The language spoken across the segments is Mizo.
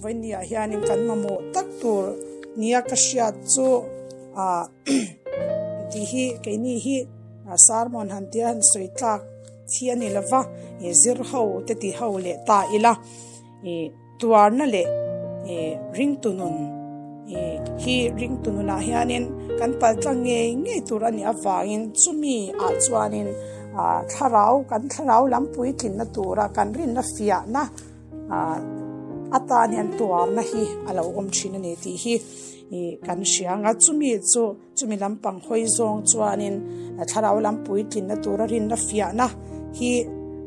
Vawinia hianin kan mamawh tak tur nia ka hriat chu ah tih hi keini hi sermon han tia han sawi tlak thi a ni lova ih zir ho te ti ho leh ta ila ih tuarna leh ih ringtu nun ih hi ringtu nunah hianin kan pal tlang ngei ngei tur a nih avangin chumi ah chuanin ah thlarau kan thlarau lam puitlinna tura kan rinna fiahna. Ah atan hian tuarna hi a lo awm thin a ni tih hi ih kan hria ang a chumi chu chumi lampang hawi zawng chuanin thlarau lam puitlinna tura rinna fiahna hi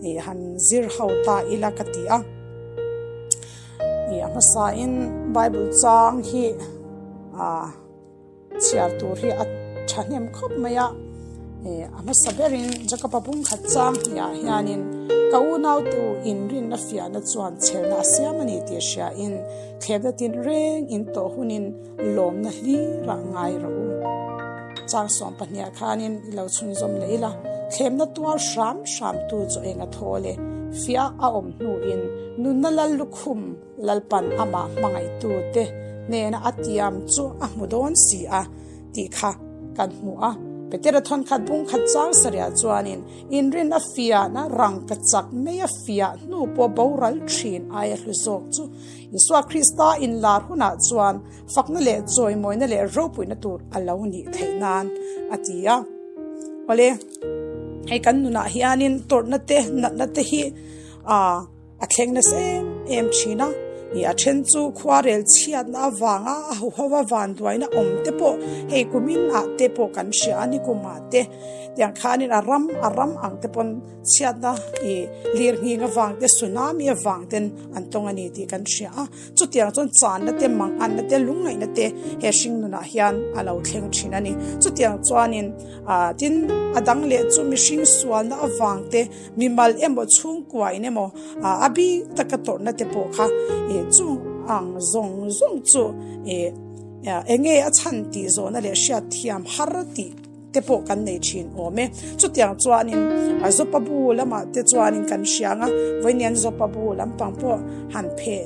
ih han zir ho ta ila ka ti a ih a hmasain bible chang hi ah. Chhiar tur hi a thahnem khawp mai a, eh a hmasa berin Jacob-a bung khat chang hniah hianin ka unautu inrinna fiahna chuan chhelna a siam a ni tih hriain thlemna tin reng in tawh hunin lawmna hlirah ngai rawh u. Chang sawm pahniah khanin i lo chhunzawm leh ila, thlemna tuar hram hram tu chu eng a thaw le, fiah a awm hnuin nunna lal lukhum Lalpan amah hmangaihtute hnena a tiam chu a hmu dawn si a tih kha kan hmu a. Petera thawnkhat bungkhat chang sarih chuanin inrin a fiahna rangka chak mai a fiah hnu pawh boral thin aia hlu zawk chu Isua Krista inlar hunah chuan fakna leh chawimawina leh ropuina tur a lo nih theih nan a ti a. Awle, hei kan nunah hianin tawrhna te natna te hi aa. A thleng nasa em em thin a, ih a then chu khuarel chhiatna avanga a huho a vanduaina awm te pawh hei kumin ah te pawh kan hria a ni kumah te tiang khanin a ram a ram ang te pawn chhiatna ih lirnghing avang te tsunami avang ten an tawng a ni tih kan hria a. Chutiang chuan channa te, manganna te, lungngaihna te he hring nunah hian a lo thleng thin a ni. Chutiang chuanin ah tin a dang leh chu mihring sualna avang te, mimal emaw chhungkuain emaw ah a bik taka tawrhna te pawh kha ih chung ang zawng zawng chu ih eng nge a chhan tih zawhna leh hriatthiam har tih te pawh kan nei thin awm e. Chutiang chuanin a Zopa bu lamah te chuanin kan hria ang a, vawiin Zopa bu lampang pawh han phe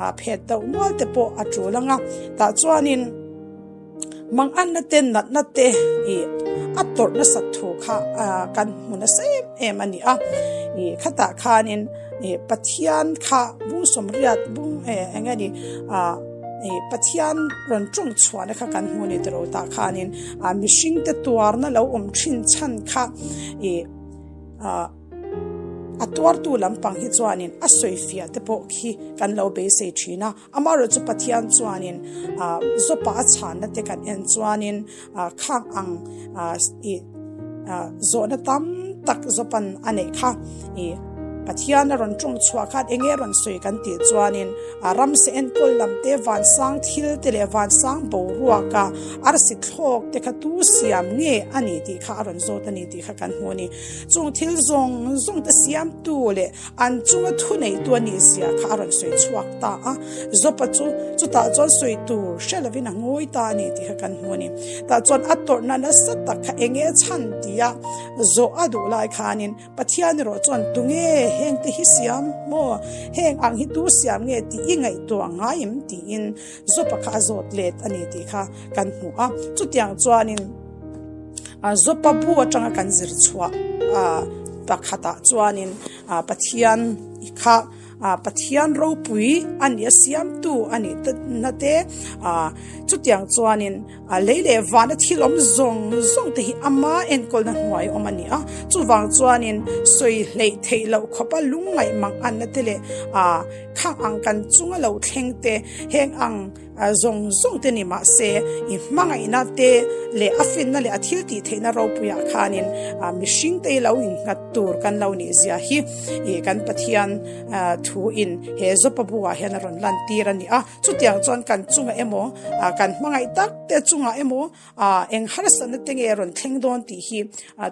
ah phet deuh nual te pawh a tul ang a, tah chuanin manganna te natna te ih a tawrh nasat thu kha ah kan hmu nasa em em a ni a, ih khatah khanin ih Pathian kha bung sawmriat bung eh eng nge ni ah. Ih Pathian rawn tawng chhuahna kha kan hmu a ni tiro tah khanin ah mihringte tuarna lo awm thin chhan kha ih ah a tuartu lampang hi chuanin a sawifiah te pawh khi kan lo beisei thin a, amaherawhchu Pathian chuanin ah zawpa a chhanna te kan en chuanin ah khang ang ah ih ah zawhna tam tak zawpan a neih kha ih Pathian a rawn tawng chhuah khan eng nge a rawn sawi kan tih chuanin a ramsa enkawl lam te vansang thil te leh vansang boruak a arsi thlawk te kha tu siam nge a ni tih kha a rawn zawt a ni tih kha kan hmu a ni. Chung thil zawng zawng te siamtu leh an chunga thuneitu a nih zia kha a rawn sawi chhuak ta a, Zawpa chu chutah chuan sawi tur hre lovin a ngawi ta a ni tih kha kan hmu a ni. Tah chuan a tawrhna nasa tak kha eng nge chhan tia zawh a duh lai khanin Pathian erawh chuan tunge heng te hi siam maw? Heng ang hi tu siam nge tih i ngaihtuah ngai em? tiin Zawpa kha a zawt let a ni tih kha kan hmu a. Chutiang chuanin Zawpa bu atanga kan zir chhuah pakhatah chuanin Pathian kha Pathian ropui a nih a siamtu a nih na te chutiang chuanin lei leh vana thil awm zawng zawng te hi ama enkawlna hnuai awm a ni a. Chuvang chuanin sawi hleih theih loh khawpa lungngaih mang anna te leh khang ang kan chunga lo thleng te heng ang Zawng zawng te ni mah se, i hmangaihna te leh a finna leh a thil tih theihna ropuiah khanin mihring te lo innghat tur kan lo nih zia hi i kan Pathian thu in he Zawpa bu ah hian a rawn lan tir a ni a. Chutiang chuan kan chungah emaw, kan hmangaih tak te chungah emaw eng harsatna te nge rawn thleng dawn tih hi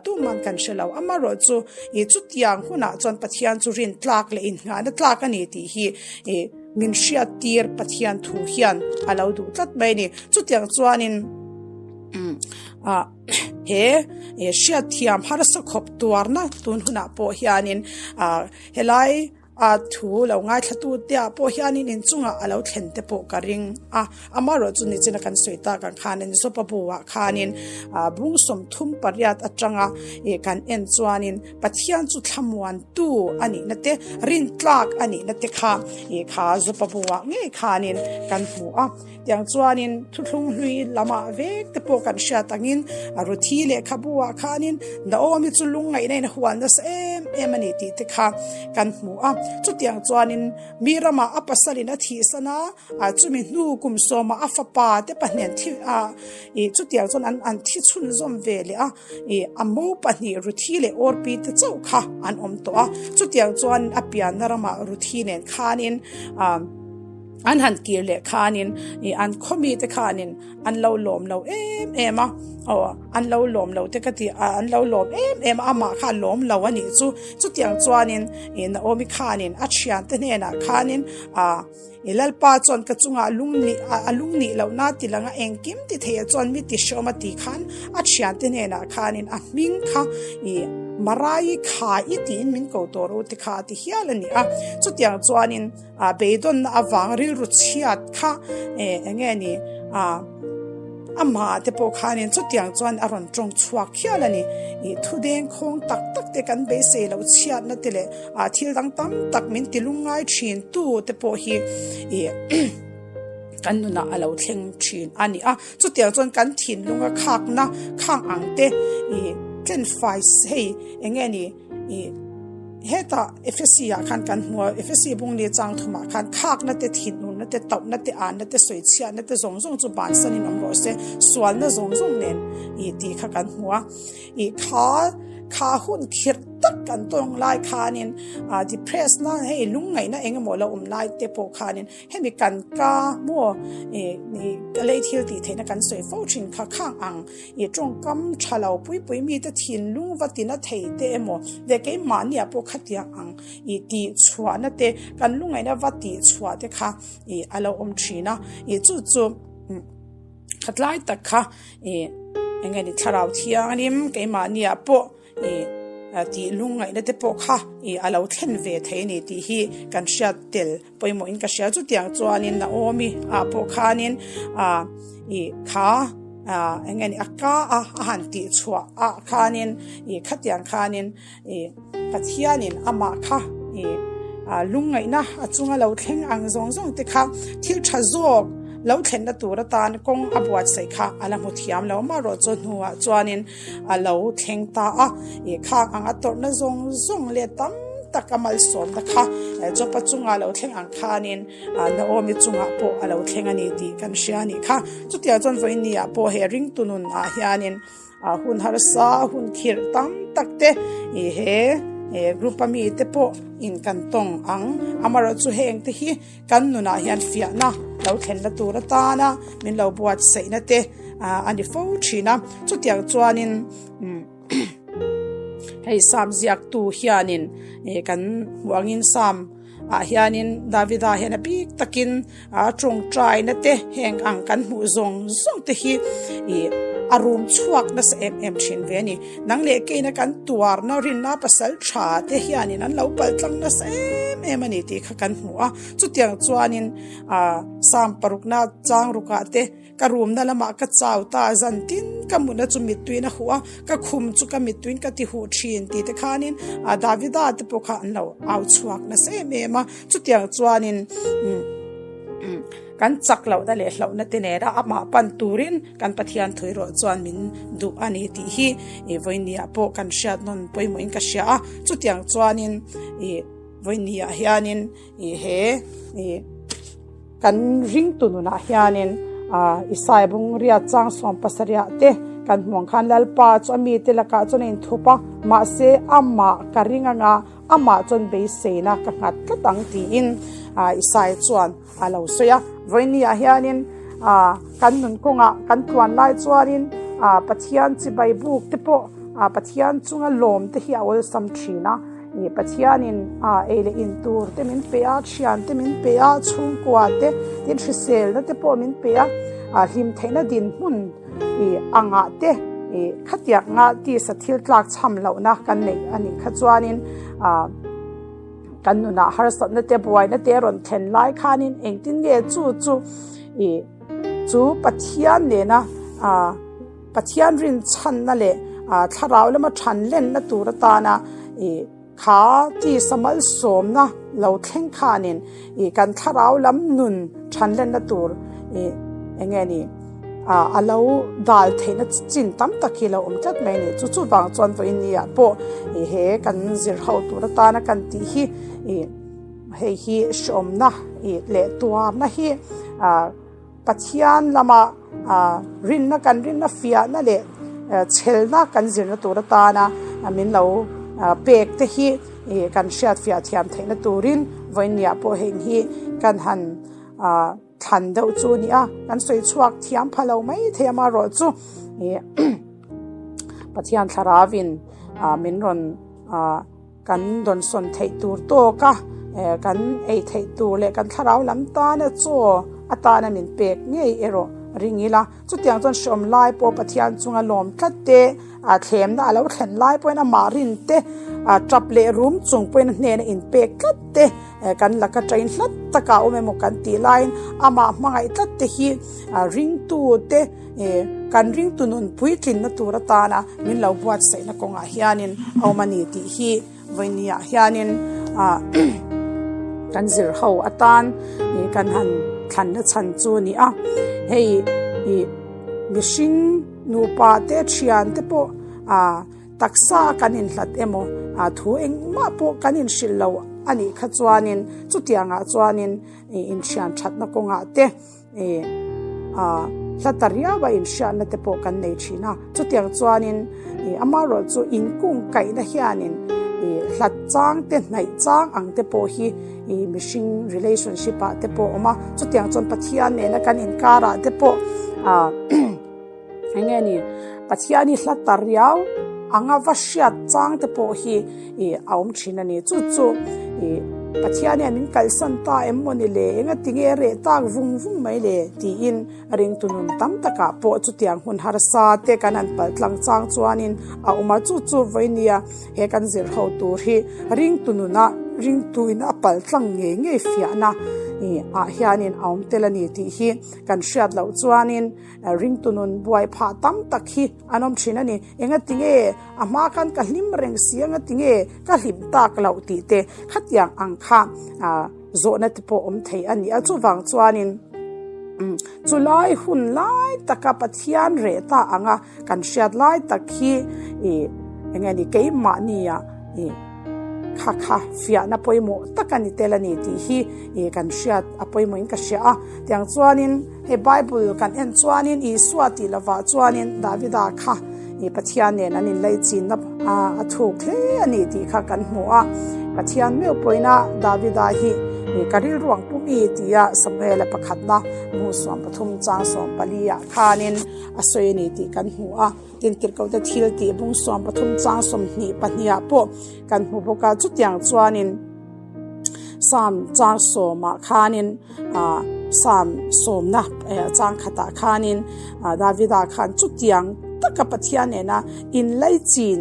tuman kan hre lo. Amaherawhchu i chutiang hunah chuan Pathian chu rin tlak leh inngahna tlak a ni tih hi i Min hriat tir Pathian thu hian a lo duh tlat mai a ni. Chutiang chuanin he hriat thiam harsa khawp tuarna tun hunah pawh hianin helai. A thu lo ngaithlatute ah pawh hianin inchungah a lo thlen te pawh ka ring a. Amaherawhchu nichina kan sawi tak ang khanin Zopa bu-ah khanin bung 38 atanga kan en chuanin Pathian chu thlamuantu a nihna te, rintlak a nihna te kha kha Zopa bu-ah ngei khanin kan hmu a. Tiang chuanin thuthlung hlui lamah vek te pawh kan hriat angin Ruthi lehkhabu-ah khanin Naomi chu lungngaihna in a hual nasa em em a ni tih te kha kan hmu a. Chutiang chuanin mi ramah a pasalin a thihsan a, chumi hnu kum sawmah a fapa te pahnih an thi a, ih chutiang chuan an an thi chhunzawm ve leh a, ih a mo pahnih Ruthi leh Orpi te chauh kha an awm tawh a. Chutiang chuan a pianna ramah Ruthi nen khanin ah. An han kir leh khanin ih an khawmi te khanin an lo lawm lo em em a, aw an lo lawm lo te ka ti a, an lo lawm em em a, amah kha a lawm lo a nih chu. Chutiang chuanin ih Naomi khanin a thiante hnenah khanin ah ih Lalpa chuan ka chungah lung nih a lung nih lohna ti lang a, engkim ti theiah chuan mi ti hreawm a ti khan a thiante hnenah khanin a hming kha ih Marai kha i tiin min ko tawh ro te kha a ti hial a ni a. Chutiang chuanin. A beidawnna avang rilru chhiat kha eng nge ni a amah te pawh khanin chutiang chuan a rawn tawng chhuak hial a ni. Ih thu deng khawng tak tak te kan beisei loh chhiatna te leh ah thil dang tam tak min ti lungngai thin tu te pawh hi ih kan nunah a lo thleng thin a ni a. Chutiang chuan kan thinlunga khakna khang ang te ih tlenfai hei eng nge ni. I hetah Efesi ah khan kan hmu a, Efesi bung ni chang thumah khan khakna te, thinurna te, tauhna te, anna te, sawichhiatna te zawng zawng chu bansanin awm rawh se, sualna zawng zawng nen i tih kha kan hmu a. I kha kha hun khirh tak kan tawng lai khanin ah depress na hei lungngaihna eng emaw lo awm lai te pawh khanin Hemi kan ka maw ih ka lei thil tih theihna kan sawi fo thin kha khang ang ih tawngkam tha lo pui pui mite thinlung va tina thei te emaw leh keimahniah pawh khatiang ang ih tih chhuahna te kan lungaihna va tih chhuah te kha ih a lo awm thin a ih chu chu khatlai tak kha ih eng nge ni thlarau thianghlim keimahniah pawh Ih tih lungngaihna te pawh kha ih a lo thlen ve thei a ni tih hi kan hriat tel pawimawhin ka hria. Chutiang chuanin Naomi ah pawh khanin ah ih kha ah eng nge ni a ka a a han tih chhuah ah khanin ih khatiang khanin ih Pathianin amah kha ih ah lungngaihna a chunga lo thleng ang zawng zawng te kha thil tha zawk lo thlenna tur atan kawng a buatsaih kha a la hmu thiam lo. Amaherawhchu hnuah chuanin A lo thleng ta a, ih khang ang a tawrhna zawng zawng leh tam tak a malsawmna kha Jopa chunga lo thleng ang khanin Naomi chungah pawh a lo thleng a ni tih kan hria a nih kha. Chutiang chuan vawiinniah pawh he ringtu nun ah hianin hun harsa, hun khirh tam tak te ih he group a mite pawh in kan tawng ang. Amaherawhchu heng te hi Kan nunah hian fiahna lo thlenna tur atana min lo buatsaihna te a ni fo thin a. Chutiang chuanin hei Sam ziaktu hianin kan hmuh angin Sam ah hianin Davida hian a bik takin a tawngtaina te heng ang kan hmuh zawng zawng te hi ih a rum chhuak nasa em em thin ve a ni. Nang leh keina kan tuarna rinna pasal tha te hianin an lo paltlang nasa em em a ni tih kha kan hmu a. Chutiang chuanin ah Sam parukna chang rukah te ka rumna lamah ka chau ta a, zan tin ka mutna chu mittuiin a huh a, ka khum chu ka mittuiin ka ti huh thin tih te khanin ah Davida te pawh kha an lo au chhuak nasa em em a. Chutiang chuanin umm Kan chak lohna leh hlauhna te nena amah pan turin kan Pathian thui rawh chuan min duh a ni tih hi ih vawinia pawh kan hriat nawn pawimawhin ka hria a. Chutiang chuanin ih vawinia hianin ih he ih kan ringtu nunah hianin ah Isaiah bung riat chang sawm pasarih ah te kan hmuh ang khan Lalpa chu a mite lakah chuan a inthup a, mahse amah ka ring anga amah chuan beiseina ka nghat tlat ang tiin ah Isaiah chuan A lo sawi a, vawinia hianin kan nun kawngah kan tluan lai chuanin Pathian chibai buk te pawh Pathian chunga lawm te hi a awlsam thin a, ih Pathianin ei leh in tur te min pe a, thian te min pe a, chhungkua te tin hriselna te pawh min pe a, hlim theihna dinhmun ih angah te ih khatianga tisa thil tlak chham lohna kan neih a nih kha chuanin. kan nunah harsatna te buaina te rawn thlen lai khanin engtin nge chu chu ih chu Pathian nena ah Pathian rinchhanna leh ah thlarau lama than lenna tur atana ih kha tisa malsawmna lo thleng khanin ih kan thlarau lam nun than lenna tur ih eng nge ni ah a lo dal theihna chin tam tak hi lo awm tlat mai a ni. Chu chuvang chuan vawiin ni ah pawh ih he kan zir ho tur atana kan tih hi ih hei hi hreawmna ih leh tuarna hi ah Pathian lama ah rinna kan rinna fiahna leh chhelna kan zirna tur atana min lo pek te hi ih kan hriat fiah thiam theihna turin vawiin ni ah pawh heng hi kan han ah Thlan deuh chu a ni a, kan sawi chhuak thiam pha lo mai thei a marawh chu ih Pathian thlarauin ah min rawn ah kan dawnsawn theih tur tawk a eh kan ei theih tur leh kan thlarau lam tana chaw atana min pek ngei erawh ring ila chutiang chuan hreawm lai pawh Pathian chunga lawm tlat te ah thlemna a lo thlen lai pawhin amah rin te ah tap leh rum chung pawhin a hnena inpek tlat te. Kan laka train hlat takah awm emaw kan tih laiin amah hmangaih tlat te hi ringtu te kan ringtu nun puitlinna tur atana min lo buatsaihna kawngah hianin a awm a ni tih hi vawinia hianin kan zir ho atan kan han thlanna chhan chu a ni a. Hei mihring nupa te thian te pawh Taksa kan inhlat emaw, a thu engmah pawh kan inhrilh lo a nih kha chuanin chutiangah chuanin inhrian thatna kawngah te hla ta riau a inhriatna te pawh kan nei thin a. Chutiang chuanin amaherawh chu inkungkaihna hianin hlat chang te hnaih chang ang te pawh hi mihring relationship ah te pawh a awm a. Chutiang chuan Pathian nena kan inkarah te pawh Eng nge ni, Pathian hi hla ta riau anga va hriat chang te pawh hi ih a awm thin a ni. Chu chu ih Pathian hian min kalsan ta em maw ni le, enga tinge reh tak vung vung mai le tiin ringtu nun tam takah pawh chutiang hun harsa te kan han palh tlang chang chuanin a awm a. Chu chu vawinia he kan zir ho tur hi ringtu nuna ringtuin a palh tlang ngei ngei fiahna ih ah hianin a awm tel a ni tih hi kan hriat loh chuanin Ringtu nun buai phah tam tak hi an awm thin a ni. Engati nge a hma khan ka hlim reng si, engati nge ka hlim tak loh tih te khatiang ang kha zawhna te pawh awm thei a ni a. Chuvang chuanin chulai hun lai taka Pathian reh ta anga kan hriat lai tak hi eng nge ni keimahnia ih Kha kha fiahna pawimawh tak a ni tel a ni tih hi ih kan hriat a pawimawhin ka hria a. Tiang chuanin hei Bible kan en chuanin Isua tih lovah chuanin Davida kha ih Pathian nen an inlaichinna a thuk hle a ni tih kha kan hmu a. Pathian meuh pawina Davida hi ih ka rilru ang pum i tia Samuela pakhatna 33 chang 14 ah khanin a sawi a ni tih kan hmu a. Tin tirhkohte thil tih bung 13 chang 22 ah pawh kan hmu bawk a, chutiang chuanin Psalm chang sawmah khanin ah Psalm sawmna chang khatah khanin Davida khan chutiang taka Pathian nena inlaichin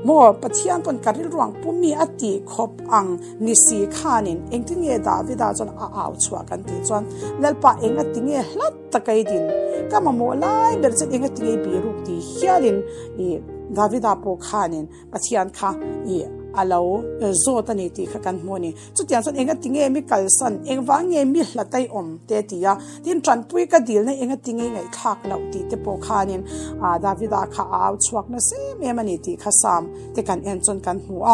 maw Pathian pawn ka rilruang pumi a tih khawp ang ni si khanin engtin nge Davida chuan a au chhuah kan tih chuan Lalpa enga tinge hlat taka i din ka mamawh lai ber chuan enga tinge i biruk tih hialin ih Davida pawh khanin Pathian kha ih a lo zawt a ni tih kha kan hmu a ni. Chutiang chuan enga tinge mi kalsan engvang nge mi hlatai awm te a ti a, tin tanpui ka dilna enga tinge ngaihthlak loh tih te pawh khanin ah Davida kha a au chhuak nasa em em a ni tih kha Psalm te kan en chuan kan hmu a.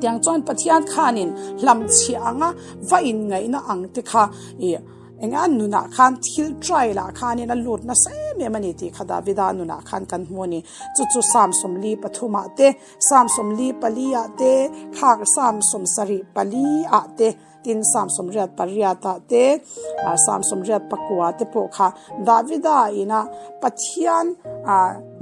Tiang chuan Pathian khanin hlamchhiah anga va inngaihna ang te kha ih Enga nunah khan thil trial ah khanin a lut nasa em em a ni tih kha Davida nunah khan kan hmu a ni. Chu chu Psalm 43 ah te, Psalm 44 ah te, khak Psalm 74 ah te, tin Psalm 88 ah te, Psalm 89 te pawh kha Davida ina Pathian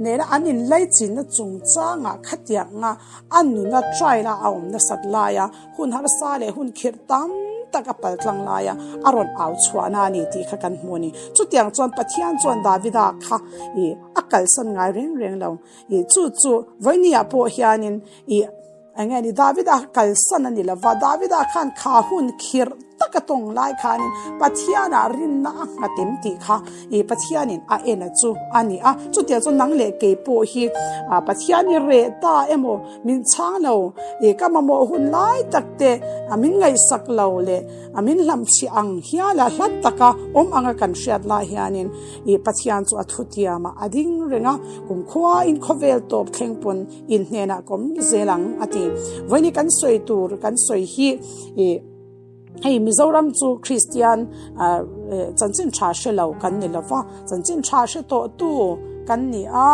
nena an inlaichinna chungchangah khatianga a nuna trial a a awm nasat laia Hun harsa leh hun khirh tam tak a pal tlang laia a rawn au chhuahna a ni tih kha kan hmu a ni. Chutiang chuan Pathian chuan Davida kha ih a kalsan ngai reng reng lo. Ih chu chu vawinia pawh hianin ih Enge ni Davida kha kalsan a ni lova, Davida khan kha hun khirh taka tawng lai khanin Pathianah rinna a nghat em tih kha ih Pathianin a en a chu a ni a. Chutiang chuan nang leh kei pawh hi Pathian i reh ta emaw min chhang lo ih ka mamawh hun lai tak te min ngaihsak lo leh min hlamchhiah ang hiala hlat taka awm anga kan hriat lai hianin ih Pathian chu a thutiamah a ding reng a, kumkhuain khawvel tawp thleng pawn In hnenah ka awm zel ang a ti. Vawiin kan sawi tur kan sawi hi ih hei Mizoram chu Kristian chanchin tha hre lo kan ni lova, chanchin tha hre tawh tu kan ni a,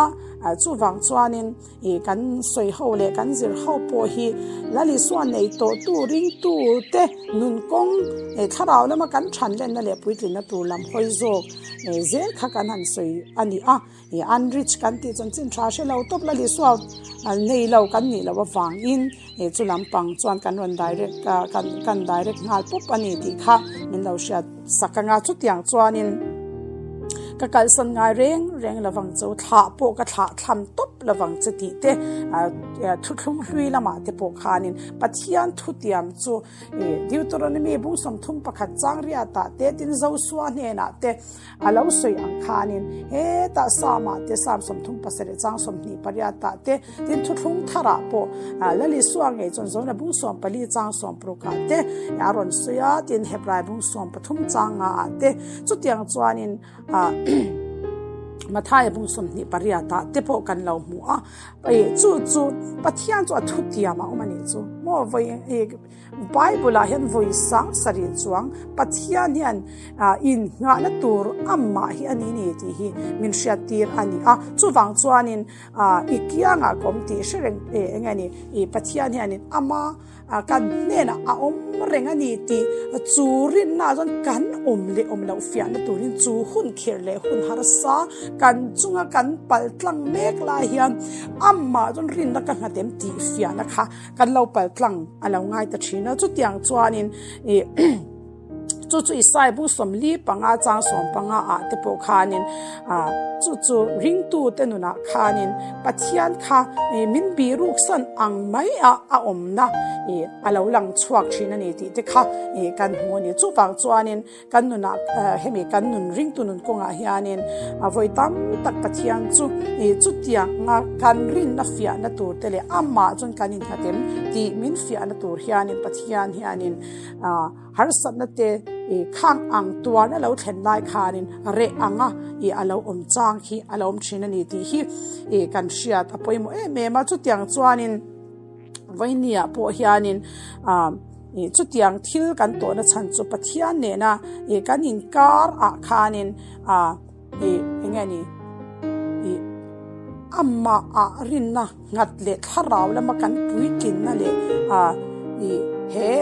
chuvang chuanin ih kan sawi ho leh kan zir ho pawh hi Lal Isua nei tawh tu ringtu te nun kawng thlarau lama kan than lenna leh puitlinna tur lam hawi zawk zel kha kan han sawi a ni a. I unreach kan tih chuan chin tha hre lo tawp la Isua nei lo kan nih loh avangin ih chu lampang chuan kan rawn direct kan kan direct nghal pawp a ni tih kha min lo hriat sak anga chutiang chuanin ka kalsan ngai reng reng lovang chu thlah pawh ka thlah thlam tawp lovang che tih te thuthlung hlui lamah te pawh khanin Pathian thutiam chu Deuteronomy bung 31 chang riatah te tin Joshua hnenah te A lo sawi ang khanin hetah Psalm-ah te, Psalm 37 chang 28 ah te, tin thuthlung tharah pawh Lal Isua ngei chuan Zona bung 14 chang 60 ah te a rawn sawi a, tin Hebrai bung 13 chang nga ah te, chutiang chuanin Mathaia bung 28 ah te pawh kan lo hmu a. Chu chu Pathian chu a thutiam a awm a nih chu maw vawi. Bible ah hian vawi sang sarih chuang Pathian hian innghahna tur amah hi a ni ni tih hi min hriattir a ni a. Chuvang chuanin i kiangah ka awm tih hre reng eng nge ni i Pathian hianin ama kan hnenah a awm reng a ni tih chu rinna chuan kan awm leh awm loh fiahna turin chu hun khirh leh hun harsa kan chunga kan pal tlang mek lai hian amah chuan rinna ka nghat em tih fiahna kha Kan lo pal tlang a lo ngai ta thin a, chutiang chuanin ih chu chu Isai bung 45 chang 15 ah te pawh khanin ah chu chu ringtu te nunah khanin Pathian kha ih min biruk san ang mai a a awmna ih a lo lang chhuak thin a ni tih te kha ih kan hmu a ni. Chuvang chuanin Kan nunah hemi kan nun ringtu nun kawngah hianin a vawi tam tak Pathian chu chutianga kan rinna fiahna tur te leh amah chuan kan innghat em tih min fiahna tur hianin Pathian hianin harsatna te khang ang tuarna lo thlen lai khanin reh anga a lo awm chang hi a lo awm thin a ni tih hi kan hriat a pawimawh em em a. Chutiang chuanin Vawinia pawh hianin chutiang thil kan tawhna chhan chu Pathian nena kan inkar ah khanin eng nge ni amah ah rinna nghat leh thlarau lama kan puitlinna leh he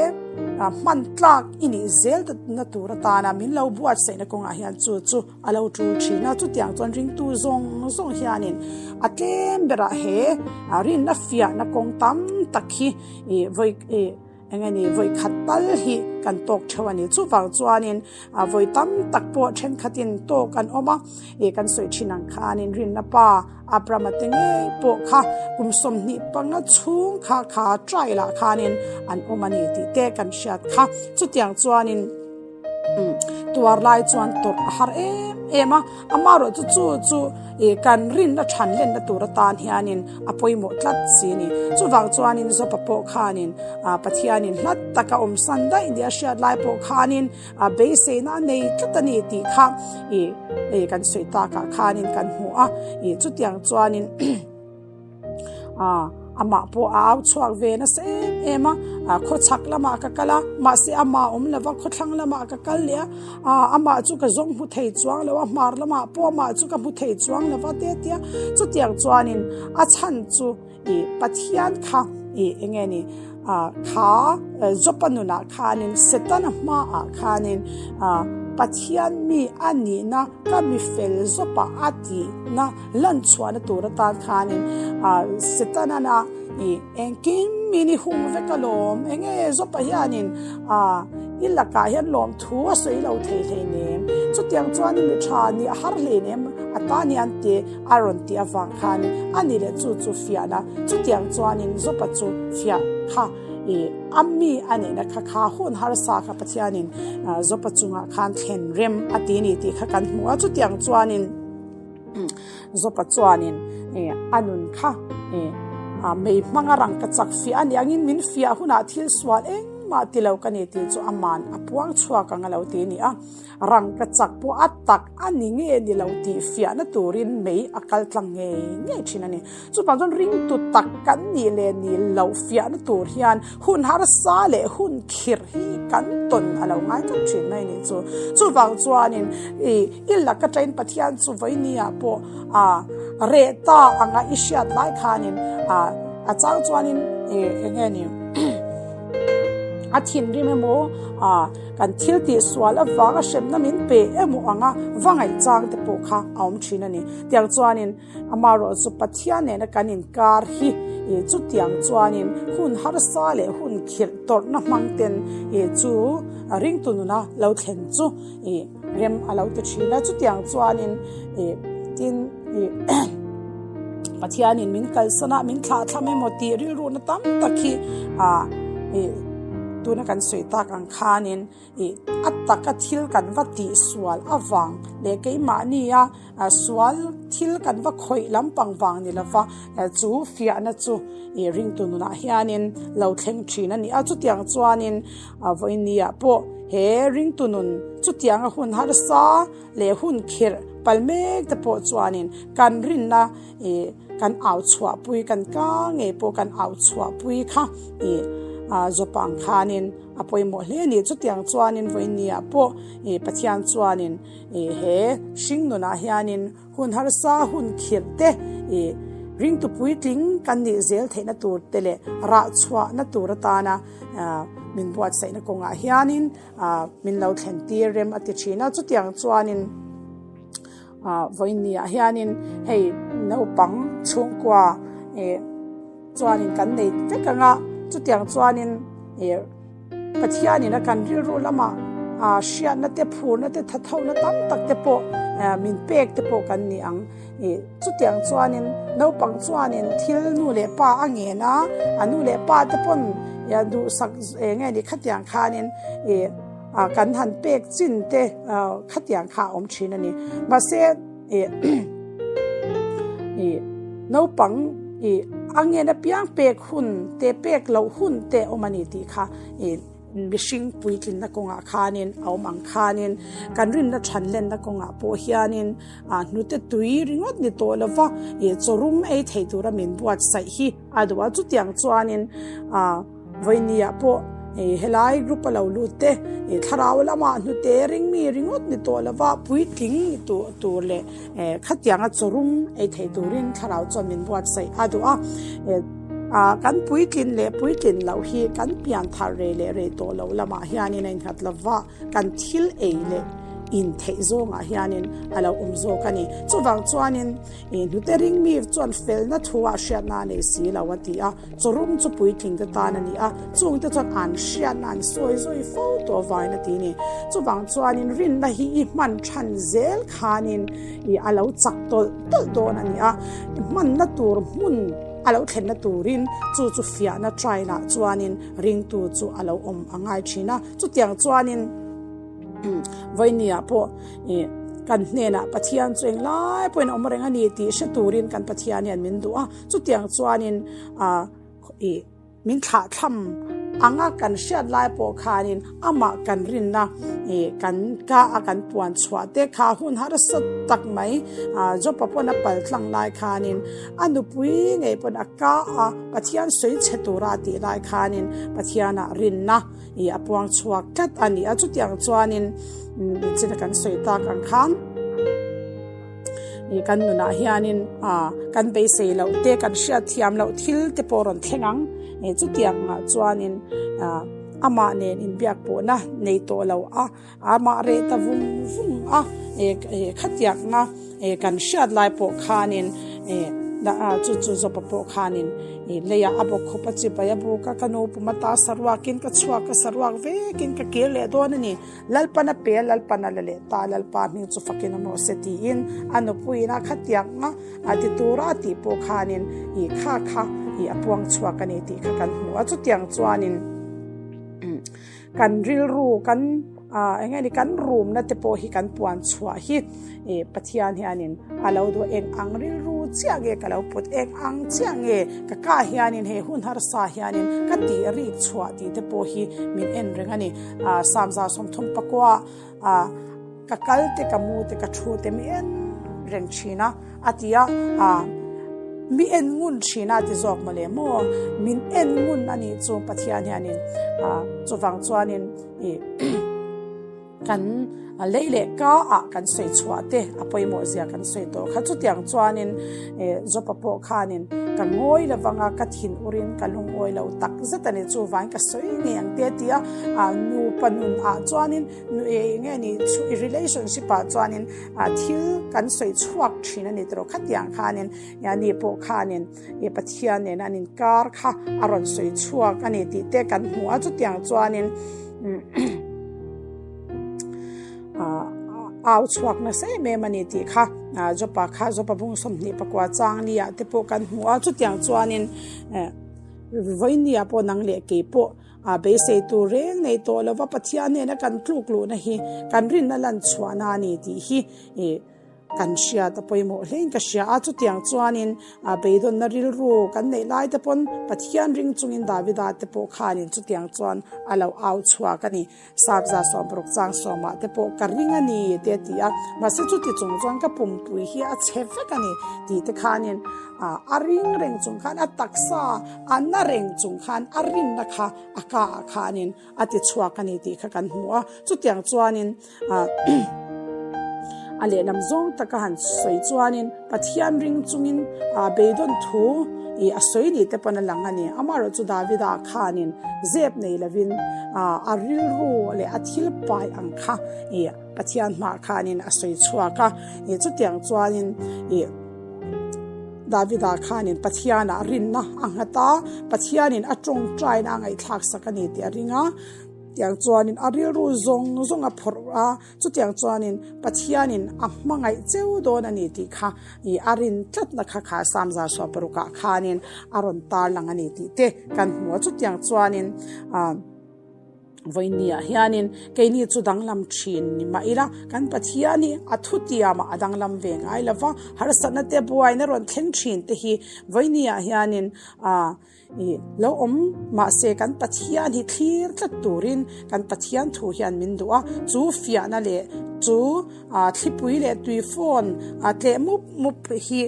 hman tlak i nih zel na tur atana min lo buatsaihna kawngah hian chu chu A lo tul thin a, chutiang chuan ringtu zawng zawng hianin a tlem berah he rinna fiahna kawng tam tak hi ih vawi ih eng nge ni vawi khat tal hi kan tawk theuh a ni. Chuvang chuanin vawi tam tak pawh thenkhatin tawk an awm a, ih kan sawi thin ang khanin rinna pa Abraham-a te ngei pawh kha kum 25 chhung kha kha trial ah khanin an awm a ni tih te kan hriat kha. Chutiang chuanin. Tuar lai chuan tawrh a har em em a, amaherawh chu chu chu ih kan rinna than lenna tur atan hianin a pawimawh tlat si a ni. Chuvang chuanin Job-a pawh khanin ah Pathianin hlat taka awm san daih nia hriat lai pawh khanin ah beiseina a nei tlat a ni tih kha ih ih kan sawi takah khanin kan hmu a, ih chutiang chuanin. Amah pawh a au chhuak ve nasa em em a, khawchhak lamah ka kal a, mahse amah awm lova khawthlang lamah ka kal leh a, amah chu ka zawng hmu thei chuang lo a, hmar lamah pawh amah chu ka hmu thei chuang lova te a ti a, chutiang chuanin a chhan chu ih Pathian kha ih eng nge ni kha Job-a nunah khanin Setana hmaah khanin Pathian mi a nihna ka mi fel Job-a a tihna Lan chhuahna tur atan khanin Setana'n a ih engkim min i hung vek alawm, enge Job-a hianin I lakah hian lawmthu a sawi lo thei hleinem. Chutiang chuanin mi tha nih a har hleinem a tan hian te a rawn tih avang khanin a ni leh chu chu fiahna chutiang chuanin Jopa chu fiah kha i a mi a nihna kha kha hun harsa kha Pathianin Jopa chungah khan thlen rem a ti ni tih kha kan hmu a chutiang chuanin Jopa chuanin a nun kha mei hmanga rang ka chak fiah a nih angin min fiah hunah thil sual engmah ti lo ka ni tih chu aman a puang chhuak ang a lo ti a ni a. Rangka chak pawh a tak a ni nge ni lo tih fiahna turin mei a kal tlang ngei ngei thin a ni. Chuvang chuan ringtu tak kan nih leh nih loh fiahna tur hian hun harsa leh hun khirh hi kan tawn a lo ngai tlat thin mai a nih chu. Chuvang chuanin i i lak atangin Pathian chu vawinia pawh a reh ta anga i hriat lai khanin a a chang chuanin i eng nge ni a thinrim emaw a Kan thil tih sual avanga hremna min pe emaw anga va ngaihchang te pawh kha a awm thin a ni. Tiang chuanin amaherawh chu Pathian nena kan inkar hi ih chutiang chuanin hun harsa leh hun khirh tawrhna hmang ten ih chu ringtu nuna lo thlen chu ih rem a lo ti thin a. Chutiang chuanin ih tin ih Pathianin min kalsan a, min thlahthlam emaw tih rilruhna tam tak hi ah ih tuna kan sawi tak ang khanin ih a taka thil kan va tih sual avang leh keimahnia sual thil kan va khawih lampang vang ni lova chu fiahna chu ih ringtu nunah hianin lo thleng thin a ni a. Chutiang chuanin vawinia pawh he ringtu nun chutianga hun harsa leh hun khirh pal mek te pawh chuanin kan rinna ih kan au chhuahpui kan ka ngei pawh kan au chhuahpui kha ih ah zawp ang khanin a pawimawh hle a ni. Chutiang chuanin vawinia pawh ih Pathian chuanin ih he hring nunah hianin hun harsa hun khirh te ih ringtu puitling kan nih zel theihna tur te leh rah chhuahna tur atana ah min buatsaihna kawngah hianin ah min lo thlen tir rem a ti thin a. Chutiang chuanin ah vawinia hianin hei naupang chhungkua ih chuanin kan nei vek ang a, chutiang chuanin ih Pathianin a kan rilru lamah ah hriatna te phurna te thathona tam tak te pawh ah min pek te pawh kan ni ang. Ih chutiang chuanin naupang chuanin thil nu leh pa a ngen a, a nu leh pa te pawn ih duhsak eng nge ni khatiang khanin ih ah kan han pek chin te ah khatiang kha a awm thin a ni. Mahse ih ih naupang ih a ngen apiang pek hun te pek loh hun te a awm a ni tih kha ih Mihring puitlinna kawngah khanin a awm ang khanin kan rinna than lenna kawngah pawh hianin hnute tui ringawt ni tawh lova ih chawrum ei thei tura min buatsaih hi a duh a. Chutiang chuanin vawinia pawh ih helai group a lo lut te ih thlarau lamah hnute ring mi ringawt ni tawh lova puitling ni tur leh khatianga chawrum ei thei turin thlarau chuan min buatsaih a duh a. Ah, kan puitlin leh puitlin loh hi kan pian thar rei leh rei tawh loh lamah hianin a innghat lova, kan thil ei leh in theih zawngah hianin a lo awm zawk a ni. Chuvang chuanin ih hnute ring mi chuan felna thuah hriatna a nei si lo a ti a, chawrum chu puitling te tan a ni a, chungte chuan an hriatna an sawi zawi fo tawh avangin a ti a ni. Chuvang chuanin rinna hi i hman than zel khanin ih a lo chak tawlh tawlh dawn a ni a, hmanna tur hmun, A lo thlenna turin chu chu fiahna trial-ah chuanin ringtu chu a lo awm a ngai thin a. Chutiang chuanin vawinia pawh ih kan hnenah Pathian chu englai pawhin a awm reng a ni tih hre turin kan Pathian hian min duh a. Chutiang chuanin ah ih. Min thlahthlam anga kan hriat lai pawh khanin amah kan rinna ih kan ka a kan puan chhuah te kha hun harsa tak mai Jopa pawn a pal tlang lai khanin a nupui ngei pawn a ka a Pathian sawi chhe tura a tih lai khanin Pathianah rinna ih a puang chhuak tlat a ni a. Chutiang chuanin china kan sawi tak ang khan. Ih kan nunah hianin ah kan beisei loh te kan hriat thiam loh thil te pawh rawn thleng ang ih chutiang ah chuanin ah amah nen inbiak pawhna nei tawh lo a amah reh ta vung vung a ih khatiang a ih kan hriat lai pawh khanin ih. Chu chu Jopa pawh khanin i leiah a bawk khawp a chibai a buk a, ka nu pum ata saruakin ka chhuak a, saruak vekin ka kir leh dawn a ni. Lalpan a pe a, Lalpan a la leh ta, Lalpa hming chu fakin awm rawh se tiin a nupuiin a khatiang a, a ti tura a tih pawh khanin i kha kha i a puang chhuak a ni tih kha kan hmu a. Chutiang chuanin kan rilru kan eng nge ni kan rumna te pawh hi kan puan chhuah hi i Pathian hianin a lo duh eng ang rilru chiah nge ka lo put eng ang chiah nge ka kah hianin he hun harsa hianin ka tih rik chhuah tih te pawh hi min en reng a ni. Samza 34 ka kal te ka mu te ka thu te mi en reng thin a a ti a mi en ngun thin a ti zawk mawle maw min en ngun a nih chu Pathian hianin chuvang chuanin i kan lei leh ka ah kan sawi chhuah te a pawimawh zia kan sawi tawh kha chutiang chuanin Jopa pawh khanin ka ngawi lovanga ka thin urin ka lungawi lo tak zet a ni chuvangin ka sawi ngei ang te a ti a nupa nun ah chuanin nge ni relationship ah chuanin thil kan sawi chhuak thin a ni tawh khatiang khanin ani pawh khanin Pathian nena an inkar kha a rawn sawi chhuak a ni tih te kan hmu a chutiang chuanin au chhuak nasa em em a ni tih kha Jopa kha Jopa bung 24 chang li ah te pawh kan hmu a chutiang chuanin vawinia pawh nang leh kei pawh a beisei tur reng nei tawh lova Pathian hnena kan tluk luhna hi kan rinna lan chhuahna a ni tih hi Kan hriat a pawimawh hlein ka hria a, chutiang chuanin beidawnna rilru kan neih lai te pawn Pathian ring chungin Davida te pawh khanin chutiang chuan a lo au chhuak a ni. Sapza 60 chang sawmah te pawh ka ring a ni te a ti a, mahse chuti chung chuan ka pumpui hi a chhe vek a ni tih te khanin a ring reng chung khan a taksa a na reng chung khan a rinna kha a ka ah khanin a ti chhuak a ni tih kha kan hmu a, chutiang chuanin A lehlam zawng taka han sawi chuanin Pathian ring chungin beidawn thu i a sawi ni te pawn a lang a ni. Amaherawh chu Davida khanin zep nei lovin a rilru leh a thil pai ang kha i Pathian hmah khanin a sawi chhuak a. Chutiang chuanin i Davida khanin Pathianah rinna a nghat a, Pathianin a tawngtaina a ngaihthlak sak a ni tih a ring a. Tiang chuanin a rilru zawng zawng a phawrh a, chutiang chuanin Pathianin a hmangaih cheu dawn a ni tih kha i a rin tlatna kha kha Samza 60 ah khanin a rawn tarlang a ni tih te kan hmu a. Chutiang chuanin vawinia hianin keini chu danglam thin ni mah ila kan Pathian hi a thutiamah a danglam ve ngai lova, harsatna te buaina rawn thleng thin te hi vawinia hianin I lo awm mahse kan Pathian hi thlir tlat turin kan Pathian thu hian min duh a, chu fiahna leh chu thlipui leh tui phone tleh mup mup hi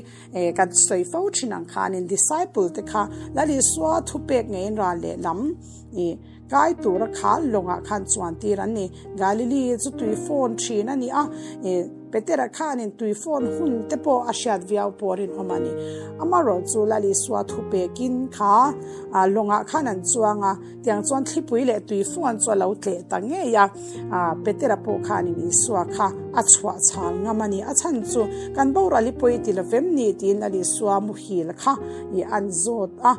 kan sawi fo thin ang khanin disciple te kha Lal Isua thupek ngeiin ral leh lam i kai tura khal lawngah khan chuan tir an ni. Galili chu tui phone thin a ni a. Petera khanin tui phone hun te pawh a hriat viau pawh rinawm a ni. Amaherawh chu Lal Isua thu pekin kha lawngah khan an chuang a, tiang chuan thlipui leh tui phone chu a lo tleh ta ngei a. Petera pawh khanin Isua kha a chhuah chhal ngam a ni. A chhan chu kan boral hi pawi ti lovem ni tiin Lal Isua muhil kha i an zawt a.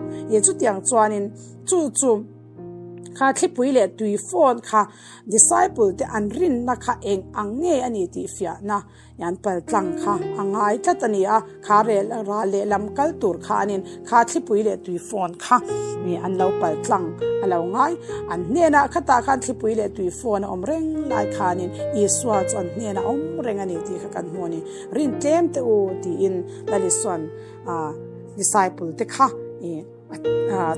Chutiang chuanin chu chu. Kha thlipui leh tui phone kha disciple te an rinna kha eng ang nge a ni tih fiahna an pal tlang kha a ngai tlat a ni a, kha rel ral leh lam kal tur khanin kha thlipui leh tui phone kha an lo pal tlang a lo ngai. An hnenah khatah khan thlipui leh tui phone a awm reng lai khanin Isua chu an hnenah a awm reng a ni tih kha kan hmu a ni. Rin tlem teh u tiin Lal Isua'n disciple te kha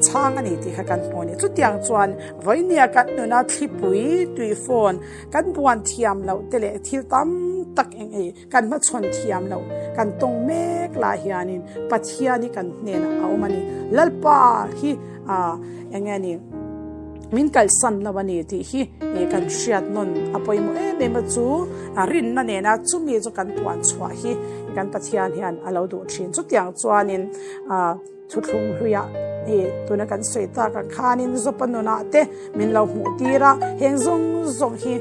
Chhang a ni tih kha kan hmu a ni. Chutiang chuan vawinia kan nuna thlipui tui phone kan buan thiam loh te leh thil tam tak eng ei kan hmachhawn thiam loh kan tawng mek lai hianin Pathian hi kan hnenah a awm a ni. Lalpa hi eng nge ni min kalsan lo a ni tih hi kan hriat nawn a pawimawh em em a chu rinna nena chumi chu kan puan chhuah hi. kan Pathian hian a lo duh thin. Chutiang chuanin thuthlung hluiah tuna kan sawi tak ang khanin Zopa nunah te min lo hmuh tir a, heng zawng zawng hi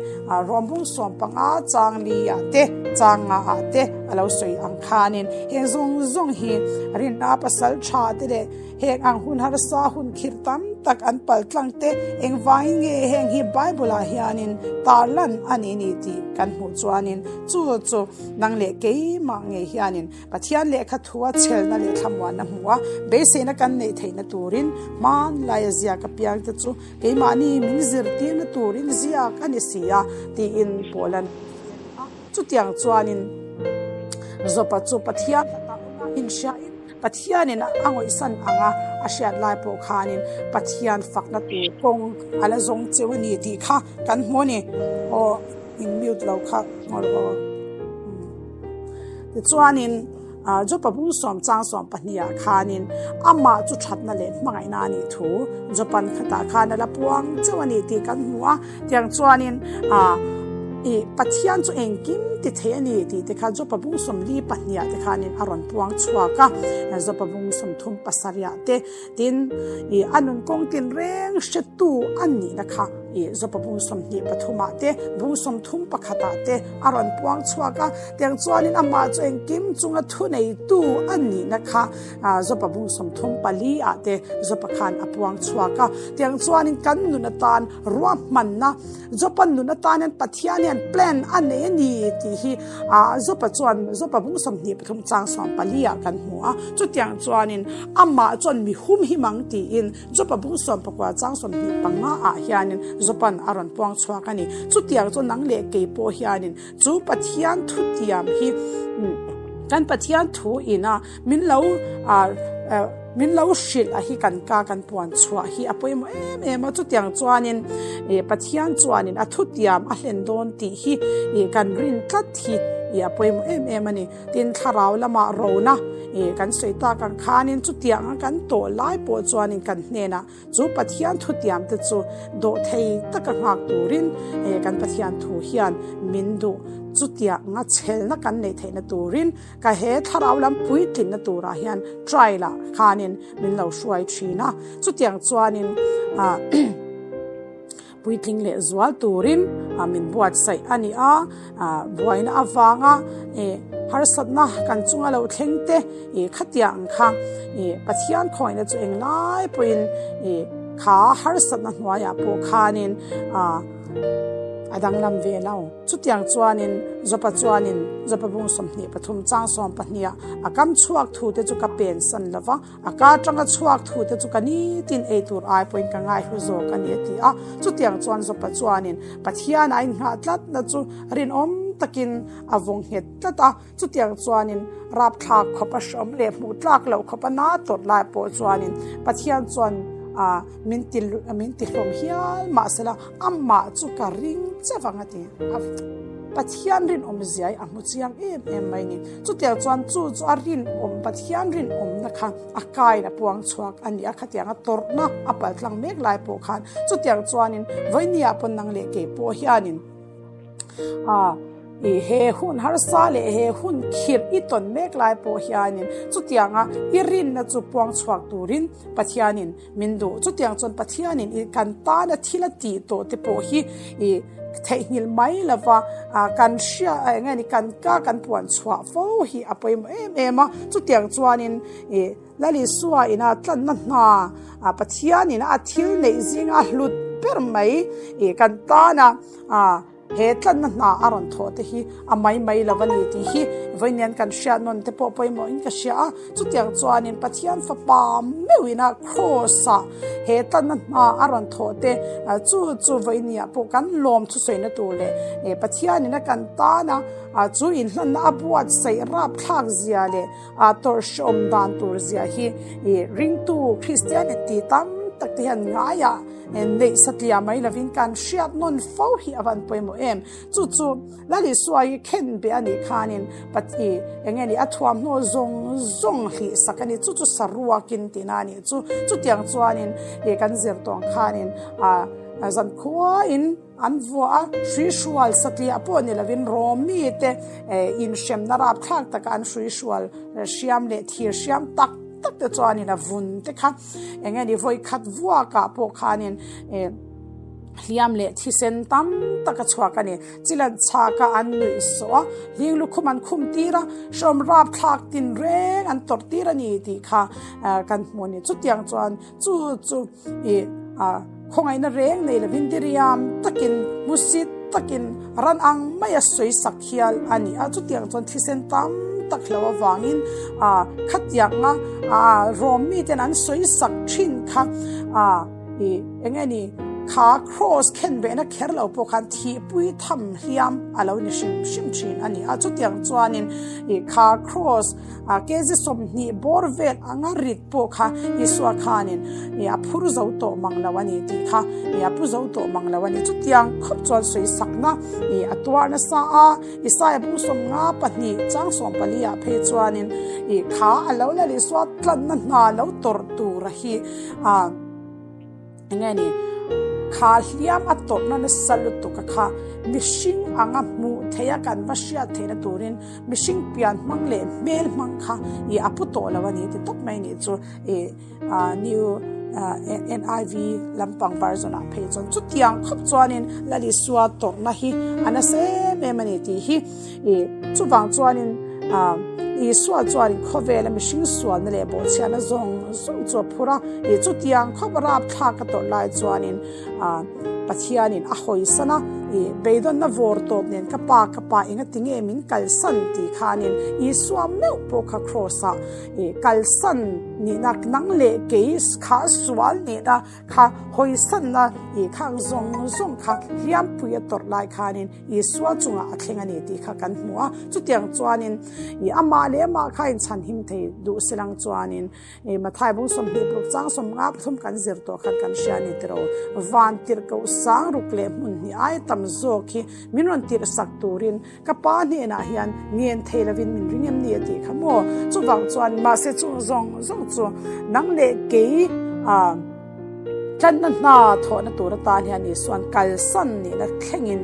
Rawmbung 15 chang li ah te chang nga ah te a lo sawi ang khanin heng zawng zawng hi rinna pasal tha te leh Heng ang hun harsa hun khirh tam tak an pal tlang te engvangin nge heng hi Bible ah hianin tarlan a ni ni tih kan hmuh chuanin chu chu nang leh keimah ngei hianin Pathian lehkha thua chhelna leh thlamuanna hmuh a beiseina kan neih theihna turin hmanlaia ziak apiang te chu keimahni min zirtirna turin ziak a ni si a tiin Paula'n a chutiang chuanin Zopa chu Pathian hlatah awm a inhriain Pathianin a ngawihsan anga a hriat lai pawh khanin Pathian fakna tur kawng a la zawng cheu a ni tih kha kan hmu a ni. Aw, in mute lo kha ngawr aw. Tichuanin Jopa bung sawm chang sawm pahniha khanin amah chu thatna leh hmangaihna a nih thu Jopan khatah khan a la puang cheu a ni tih kan hmu a. Tiang chuanin i Pathian chu engkim ti thei a ni tih te kha Jopa bung 42 ah te khanin a rawn puang chhuak a, Jopa bung 37 ah te tin i a nun kawng tin reng hretu a nihna kha i Jopa bung 23 ah te bung 31 ah te a rawn puang chhuak a. Tiang chuanin amah chu engkim chunga thuneitu a nihna kha Jopa bung 34 ah te Jopa khan a puang chhuak a. Tiang chuanin kan nun atan Ruahmanna, Jopa nun atan hian Pathian hian plan a nei a ni tih hi Jopa chuan Jopa bung 23 chang 14 ah kan hmu a. Chutiang chuanin amah chuan mi hum him ang tiin Jopa bung 19 chang 25 ah hianin Jopa'n a rawn puang chhuak a ni. Chutiang chu nang leh kei pawh hianin chu Pathian thutiam hi kan Pathian thu ina Min lo min lo hrilh a hi kan ka kan puan chhuah hi a pawimawh em em a, chutiang chuanin Pathian chuanin a thutiam a hlen dawn tih hi kan rin tlat hi a pawimawh em em a ni. Tin, thlarau lamah rona kan sawi tak ang khanin chutiang a kan tawh lai pawh chuanin kan hnenah Chu Pathian thutiam te chu dawhthei taka nghak turin kan Pathian thu hian min duh. Chutianga chhelna kan neih theihna turin ka he thlarau lam puitlinna turah hian trial ah khanin min lo hruai thin a. Chutiang chuanin Puitling leh zual turin min buatsaih a ni a, buaina avanga harsatna kan chunga lo thleng te khatiang ang kha Pathian khawihna chu englai pawhin kha harsatna hnuaiah pawh khanin a danglam ve lo. Chutiang chuanin Jopa chuanin Jopa bung 23 chang 12 ah a kam chhuak thu te chu ka pensan lo va, A ka atanga chhuak thu te chu ka nitin ei tur ai pawhin ka ngaihlu zawk a ni a ti a. Chutiang chuan Jopa chuanin Pathian a inngah tlatna chu rinawm takin a vawng nghet tlat a. Chutiang chuanin rapthlak khawp a hrawm leh hmuh tlak loh khawp a na tawt lai pawh chuanin Pathian chuan min ti min ti hlawm hial mahsela amah chu ka ring che vang a ti. Pathian rinawm zia hi a hmu chiang em em mai ni. Chutiang chuan chu chu a rinawm, Pathian rinawmna kha a kain a puang chhuak a ni a, khatianga tawrhna a paltlang mek lai pawh khan chutiang chuanin vawinia pawn nang leh kei pawh hianin i he hun harsa leh he hun khirh i tawn mek lai pawh hianin chutianga i rinna chu puang chhuak turin Pathianin Min duh. Chutiang chuan Pathianin i kan tana thil a tih tawh te pawh hi i theihnghilh mai lova kan hria eng nge ni kan ka kan puan chhuah fo hi a pawimawh em em a. Chutiang chuanin i Lal Isua ina tlanna hna Pathianin a thil neih zinga hlut ber mai i kan tana He tlanna hna a rawn thawh te hi a mai mai lo a ni tih hi vawiin kan hriat nawn te pawh pawimawhin ka hria a. Chutiang chuanin Pathian fapa meuhin a Kraws ah he tlanna hna a rawn thawh te chu chu vawiin pawh kan lawm thusawiina tur leh Pathianin a kan tan a chu inhlanna a buatsaih rapthlak zia leh a tawrhhreawm dan tur zia hi ringtu Kristian inti tam tak te hian ngaiah Neih satliah mai lovin kan hriat nawn fo hi a van pawimawh em. Chu chu Lal Isua hi khen beh a nih khanin Pati eng nge ni a thuamhnaw zawng zawng hlih sak a ni. Chu chu saruakin tihna a nih chu. Chutiang chuanin kan zir tawng khanin ah. Zankhua in an vuah a, hruihrual satliah pawh ni lovin Rom mite inhremna rapthlak taka an hruihrual hriam leh thir hriam tak tak te chuanin a vun te kha eng nge ni vawi khat vuakah pawh khanin hliam leh thisen tam tak a chhuak a ni. Chilan chhaka an nuih sawh a, hling lukhum an khum tir a, hrawm rapthlak tinreng an tawrh tir a ni tih kha kan hmu a ni. Chutiang chuan Chu chu i khawngaihna reng nei lovin diriam takin hmusit takin ran ang maia sawi sak hial a ni a. Chutiang chuan thisen tam tak hlo avangin khatianga Rom miten an sawi sak thin kha i eng nge ni kha cross khen behna kher lo pawh khan thihpui tham hliam a lo ni hrim hrim thin a ni a. Chutiang chuanin i kha cross kg 20 bawr vel anga rit pawh kha Isua khanin a phur zo tawh mang lo a ni tih kha a pu zo tawh mang lo a ni. Chutiang khawp chuan sawisakna a tuar nasa a, Isaia bung 52 chang 14 ah phei chuanin kha a lo lal Isua tlanna hna lo tawrh tura hi Enge ni? Kha hliam a tawrhna nasa lutuk a kha mihring anga hmuh theih a kan va hriat theihna turin mihring pian hmang leh hmel hmang kha i a pu tawh lo a ni ti tawp mai nih chu i new NIV lampang version ah phei chuan chutiang khawp chuanin Lalisua tawrhna hi a nasa em em a ni tih hi i chuvang chuanin Isua chuanin khawvela mihring sualna leh bawhchhiatna zawng zawng chu a phur a, ih chutiang khawp rapthlak a tawrh lai chuanin Pathianin a hawisan a, ih beidawnna vawr tawp nen ka pa ka pa enga tinge min kalsan tih khanin Isua meuh pawh kha cross ah ih kalsan nihna nang leh kei kha sual nihna kha hawisanna ih khang zawng zawng kha hliampui a tawrh lai khanin Isua chungah a thleng a ni tih kha kan hmu a, chutiang chuanin i amah leh amah kha inchhanhim thei duh si lang chuanin i Mathai bung 26 chang 53 kan zir tawh khan kan hria a ni tiro. Van tirhkoh sang ruk leh hmun hnih aia tam zawk hi min rawn tirh sak turin ka pa hnenah hian ngen thei lovin min ring em ni a tih kha maw? Chuvang chuan mahse chung zawng zawng chu nang leh kei a. Tlanna hna thawhna tur atan hian Isua'n kalsan nihna thlengin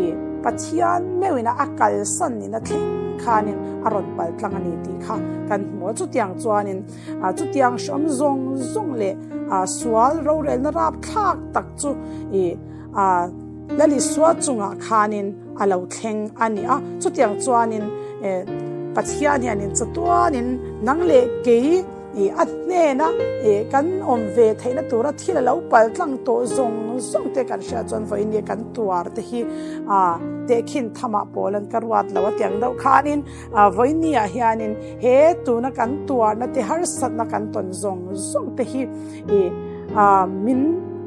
i Pathian meuhin a kalsan nihna thleng khanin a rawn pal tlang a ni tih kha kan hmu a. Chutiang chuanin chutiang hrawm zawng zawng leh sual rorelna rapthlak tak chu i Lal Isua chungah khanin a lo thleng a ni a. Chutiang chuanin Pathian hianin chatuanin nang leh kei I a hnena i kan awm ve theihna tura thil a lo pal tlang tawh zawng zawng te kan hriat chuan vawiin kan tuar te hi a tehkhin thamah pawl an ka ruat lo a tiang deuh khanin a vawiin ah hianin he tuna kan tuarna te harsatna kan tawn zawng zawng te hi i a min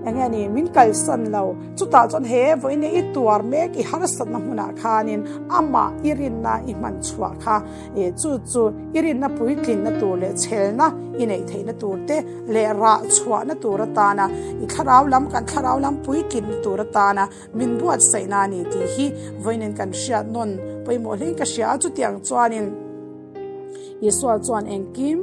eng nge ni min kalsan lo chutah chuan he vawiin i tuar mek i harsatna hmunah khanin amah i rinna i hman chhuah kha I chu chu i rinna puitlinna tur leh chhelna i neih theihna tur te leh rah chhuahna tur atana i thlarau lam kan thlarau lam puitlinna tur atana min buatsaihna a ni tih hi vawiin kan hriat nawn pawimawh hlein ka hria a. Chutiang chuanin Isua chuan engkim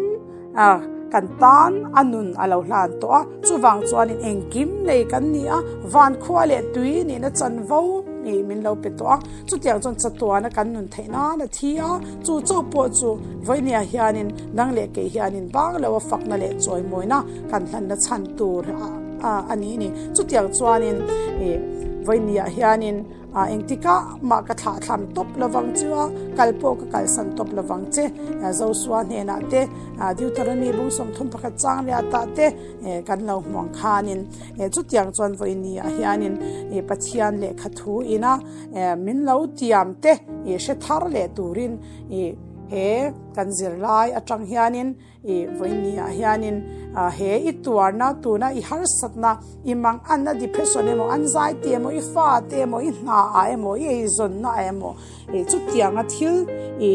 a kan tan a nun a lo hlan tawh a, chuvang chuanin engkim nei kan ni a, van khua leh tui nihna chanvo nih min lo pe tawh a. Chutiang chuan chatuana kan nun theih nan a thi a, chu chauh pawh chu vawinia hianin nang leh kei hianin bang lo a fakna leh chawimawina kan hlanna chhan tur a ni ni. Chutiang chuanin vawinia hianin engtikah mah ka thlahthlam tawp lovang chu a, kal pawh ka kalsan tawp lovang che. Zosua hnenah te, Deuteronomy bung 31 chang riatah te kan lo hmuang khanin chutiang chuan vawinia hianin Pathian lehkha thu ina Min lo tiam te i hre thar leh turin i he kan zirlai atang hianin i vawinia hianin he i tuarna tuna i harsatna i mang anna depression emaw anxiety emaw i fa te emaw i hna ah emaw i eizawnna ah emaw i chutianga thil i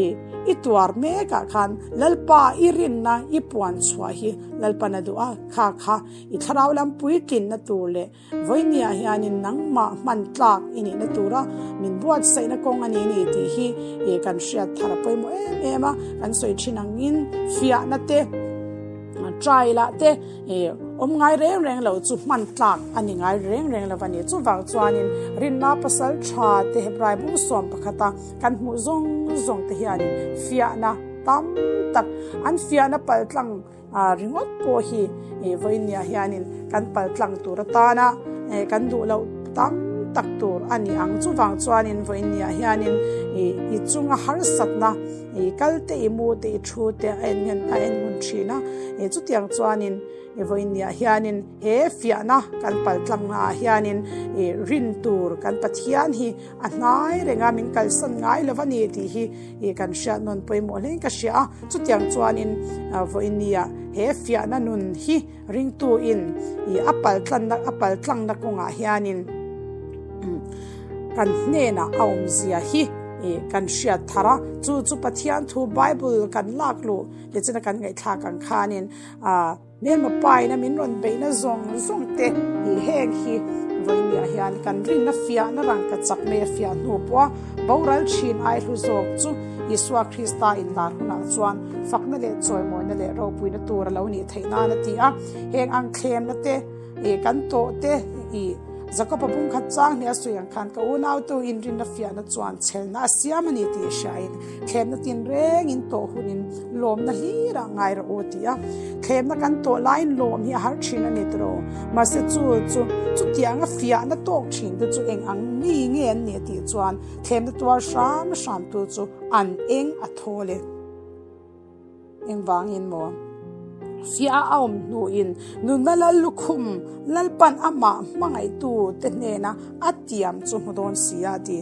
i tuar mek ah khan Lalpa i rinna i puan chhuah hi Lalpan a duh a kha kha i thlarau lam puitlinna tur leh Vawinia hianin nangmah hman tlak i nihna tura min buatsaihna kawng a ni ni tih hi kan hriat thar a pawimawh em em a, kan sawi thin angin fiahna te, trial ah te. Awm ngai reng reng lo chu hman tlak a ni ngai reng reng lo a ni. Chuvang chuanin rinna pasal tha te Hebrai bung sawm pakhata kan hmuh zawng zawng te hianin fiahna tam tak an fiahna paltlang ringawt pawh hi vawinia hianin kan paltlang tur atana kan duh loh tam tak tur a ni ang. Chuvang chuanin vawinia hianin i chunga harsatna I kal te, i mu te, i thu te a en ngen a en ngun thin a. Chutiang chuanin i vawinia hianin he fiahna kan paltlangna ah hianin i rin tur kan Pathian hi a hnai reng a, min kalsan ngai lo a ni tih hi i kan hriat nawn pawimawh hlein ka hria a. Chutiang chuanin vawinia he fiahna nun hi ringtu in i a paltlanna a paltlangna kawngah hianin kan hnenah a awmzia hi i kan hriat thar a, chu chu Pathian thu Bible kan lak luh leh china kan ngaihthlak ang khanin ah hmelma paina min rawn beihna zawng zawng te i heng hi vawinia hian kan rinna fiahna rang ka chak mai a fiah hnu pawha boral thin ai hlu zawk chu Isua Krista inlar hunah chuan fakna leh chawimawina leh ropuina tur a lo nih theih nan a ti a, heng ang thlemna te i kan tawh te i Jakob-a bungkhat chang hnih a sawi ang khan ka unautu inrinna fiahna chuan chhelna a siam a ni tih hriain thlemna tinrengin tawh hunin lawmna hlirah ngai rawh u a ti a. Thlemna kan tawh laiin lawm hi a har thin a ni tiraw? Mahse chu chu chutianga fiahna tawk thin te chu eng ang mi nge an nih a tih chuan thlemna tuar hram hram tu chu an eng a thawl e. Engvangin maw? Fiah a awm hnuin nunna lal lukhum Lalpan amah hmangaihtu te hnena a tiam chu hmu dawn si a ti.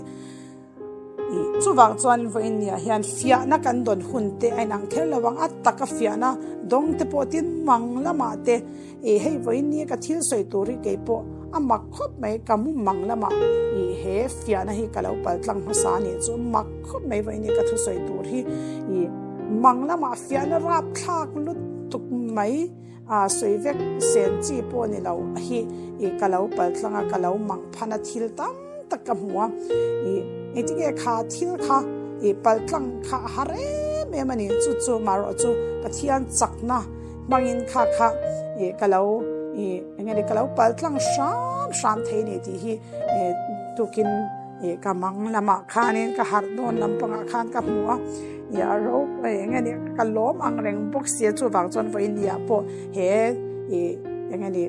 Chuvang chuan vawiinniah hian fiahna kan dawn hun te a inang kher lo ang, a taka fiahna dawng te pawh tin mang lamah te Ih hei vawiin ka thil sawi tur hi kei pawh a mak khawp mai, ka mu mang lamah ih he fiahna hi ka lo pal tlang hmasa a nih chu mak khawp mai vawiin ka thu sawi tur hi ih mang lamah fiahna rap thlak lutuk mai ah sawi vek sen chi pawh ni lo hi ih ka lo pal tlang a ka lo mang phan a thil tam tak ka hmu a ih engtinge kha thil kha ih pal tlang kha a har em em a ni chu chu marawh chu Pathian chakna. Hmangin kha kha ih ka lo ih eng nge ni ka lo pal tlang hram hram thei ni tih hi ih tukin ih ka mang lamah khanin ka harh dawn lampangah khan ka hmu a ih a ro eng nge ni ka lawm ang reng bawk sia chuvang chuan vawiin ni ah pawh he ih eng nge ni